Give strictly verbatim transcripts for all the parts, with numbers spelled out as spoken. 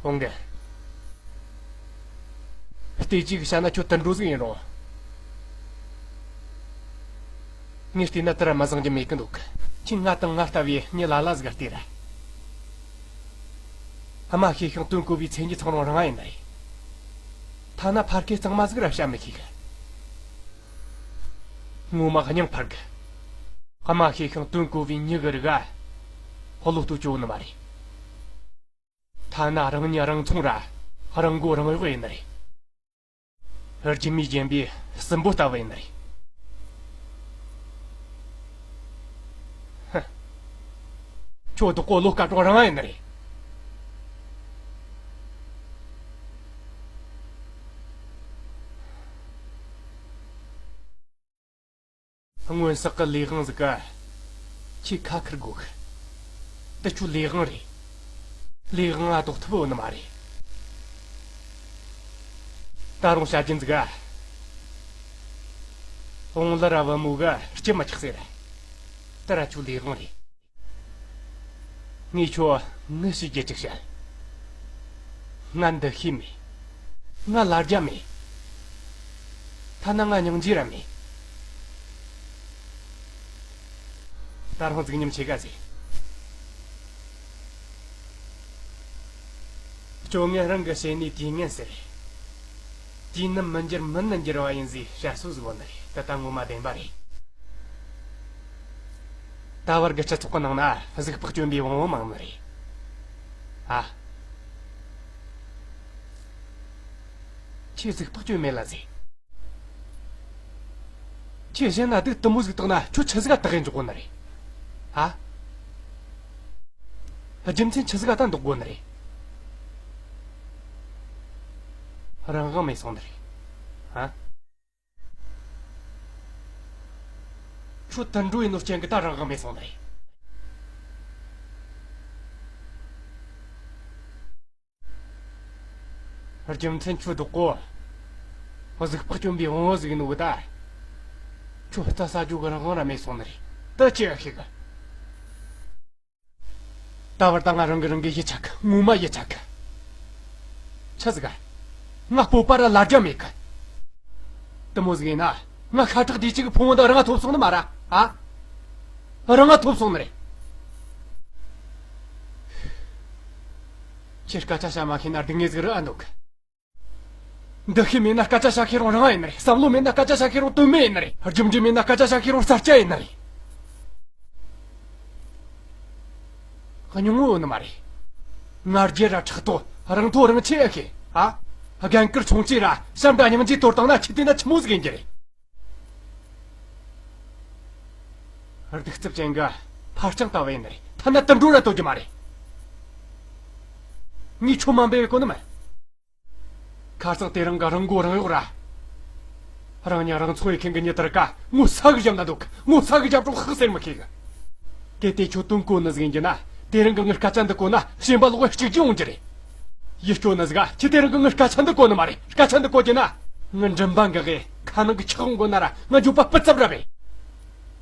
གོང་གི། བལྟས་ཅིག་བྱ་ན་ཁྱོད་དུད་འགྲོ་ཟིག་ཡིན་རུང་། ངས་བལྟས་ན་དེ་ར་མི་བཟང་རྒྱུ་མེད་ཀི་འདུག་གི། ཁྱོས་ང་དང་ང་ལྟ་བུའི་མྱི་ལ་ལ་ཟིག་ག་བལྟས་ར། ཨ་མ་ཤེས་ཤིང་དོན་གོ་བའི་མཚན་གྱི་ཚང་རུང་རང་ཡིན་ནི་རེད། ཐ་ན་ཕ་སྐད་གཙང་མ་ཟིག་ར་བཤད་མི་ཤེས་གི། ངོ་མ་སྙིང་འཕར་གི། ཨ་མ་ཤེས་ཤིང་དོན་གོ་བའི་མྱི་གི་རིགས་ཨ། བློ་ལྟོས་ཅོ་ནི་མ་རེད། ཐ་ན་རང་ཉིད་རང་ཚོང་ར། རང་མགོ་རང་གཡོག་ཡིན་ནི་རེད། རྒྱུ་མའི་རྒྱན་པའི་སྲིན་པོ་ལྟ་བུ་ཡིན་ནི་རེད། ཧ། ཁྱོད་བདག་པོ་བློ་དཀར་གྲོགས་རང་ཡིན་ནི་རེད། སྔོན་བསགས་ཀྱི་ལས་དབང་ཟིག་ག་ཁྱོས་ཁ་ཁུར་དགོས་གི། དེ་ཁྱོའི་ལས་དབང་རེད། ལས་དབང་ང་ལྡོག་ཐུབ་ཡོད་ནི་མ་རེད། ད་རུང་བཤད་རྒྱུ་ཟིག་ག་བོང་ལུ་ར་བུ་མོ་ག་སྐྱི་མི་ཆགས་ཟེར། དེ་ར་ཁྱོའི་ལས་དབང་རེད། ངས་ཁྱོད་ངུ་བྱེད་རྒྱུ་ཅིག་བཤད། ང་འདུ་ཤེས་མེད། ང་ལ་རྒྱ་མེད། ཐ་ན་ང་སྙིང་རྗེ་ར་མེད། ད་རུང་ཟིག་ཉམས་ཆེ་ག་ཟེར། སྐྱོ་ངལ་རང་གི་བྱས་ནས་དུས་ངན་ཟེར། དུས་ནམ་མི་འགྱུར་མི་ནི་འགྱུར་བ་ཡིན་ཟེར་བཤད་སྲོལ་ཟིག་ཡོད་ནི་རེད། དེ་ད་ངོ་མ་བདེན་པ་རེད། ད་བར་གྱི་སྤྱི་ཚོགས་ཀྱི་ནང་ན་གཟུགས་པོ་སྐྱོན་པའི་བང་བུ་མང་ནི་རེད། ཨ། ཁྱོས་གཟུགས་པོ་སྐྱོན་མེད་ལ་ཟེར། ཁྱོས་གཞན་ན་སྡུག་དུ་མོ་ཟིག་བཏགས་ན་ཁྱོད་ཆི་ཟིག་ག་དག་གི་འཇོག་གོ་ནི་རེད། ཨ། རྒྱུ་མཚན་ཆི་ཟིག་ག་ད་འདོགས་གོ་ནི་རེད། རང་དབང་མེད་སོང་ནི་རེད། ཨ། ཁྱོད་དུད་འགྲོ་ཡིན་ནོ་རྐྱེན་གྱིས་ད་རང་དབང་མེད་སོང་ནི་རེད། རྒྱུ་མཚན་ཁྱོད་བདག་པོ། གཟུགས་པོ་སྐྱོན་པའི་བང་བུ་ཟིག་ཡིན་ནོ་གི་ད། ཁྱོད་རྩྭ་ཟ་རྒྱུ་གི་རང་དབང་ར་མེད་སོང་ནི་རེད། དེ་ཅི་ཡ་ཤེས་གི། ད་བར་ད་ང་རང་གི་རང་གི་ཡིད་ཆད་གི། ངོ་མ་ཡིད་ཆད་གི། ཆི་ཟིག་ག་ང་སྤོབས་པ་ར་ལ་རྒྱ་མེད་གི། དེ་མོ་ཟིག་ཡིན་ན། ང་ཤ་ཁྲག་དུས་གཅིག་གི་ཕུང་བོ་འདི་རང་ང་ཐོབ་སོང་ནི་མ་ར། ཨ། རང་ང་ཐོབ་སོང་ནི་རེད། ཁྱེད་སྐད་ཆ་བཤད་མ་ཤེས་ན་སྡུག་བསྔལ་ཟིག་རེད་ཨ་འདུག་གི། འདུ་ཤེས་མེད་ན་སྐད་ཆ་བཤད་ཤེས་རུང་རང་ཡིན་ནི་རེད། བསམ་བློ་མེད་ན་སྐད་ཆ་བཤད་ཤེས་རུང་དོན་མེད་ཡིན་ནི་རེད། རྒྱུ་འབྲས་མེད་ན་སྐད་ཆ་བཤད་ཤེས་རུང་རྩྭ་སྐྱ་ཡིན་ནི་རེད། སྙིང་བོ་ཡོད་ནི་མ་རེད། ང་རྒྱལ་ར་ཕྲག་དོག་རང་མཐོ་རང་ཆེ་ཨེ་ཤེས། ཨ། རྒན་དཀར་ཆུང་ཆེ་ར་བྱམས་དང་སྙིང་རྗེ་དོར་བཏང་ན་ཁྱེད་བལྟས་ན་ཆི་མོ་ཟིག་ཡིན་རྒྱུ་རེད། གདུག་རྩུབ་ཅན་གྱི་འཕར་སྤྱང་ལྟ་བུ་ཡིན་ནི་རེད། ཐ་ན་དུད་འགྲོ་ར་དོ་རྒྱུ་མ་རེད། ངས་ཁྱོད་མ་འབད་བའི་གོ་ནི་མ། ཁ་སང་དེ་རིང་གི་རང་མགོ་རང་གཡོག་ར། རང་ཉིད་རང་ཚོང་ཡེ་མཁན་གྱི་མྱི་དེར་ཀ་ངོ་ས་གི་བཞག་ན་འདུག་ངོ་ས་གི་བཞག་རུང་ཧག་ཟེར་མི་ཤེས་གི། གལ་ཏེ་ཁྱོད་དོན་གོ་ནི་ཟིག་ཡིན་རྒྱུ་ན། དེ་རིང་གི་ངའི་སྐད་ཆ་འདི་གོ་ན་ཞེན་པ་ལོག་གཅིག་རྒྱུ་ཡོང་རྒྱུ་རེད། ཡིད་སྐྱོ་ནི་ཟིག་ག་ཁྱོད་དེ་རིང་གི་ངའི་སྐད་ཆ་འདི་གོ་ནི་མ་རེད། སྐད་ཆ་འདི་གོ་རྒྱུ་ན། ངའི་མགྲིན་པ་འགག་གི་ཁ་ནང་གི་ཆག་འགོ་ན་ར་ང་འགྱོད་པ་སྤུ་ཙམ་ར་མེད།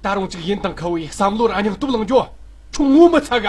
ད་རུང་ཅིག་ཡིན་དང་ཁ་བོ་ཡི་བསམ་བློ་ར་སྙིང་སྟོབས་ལངས་རྒྱུ། ཁྱོད་ངོ་མི་ཚ་ག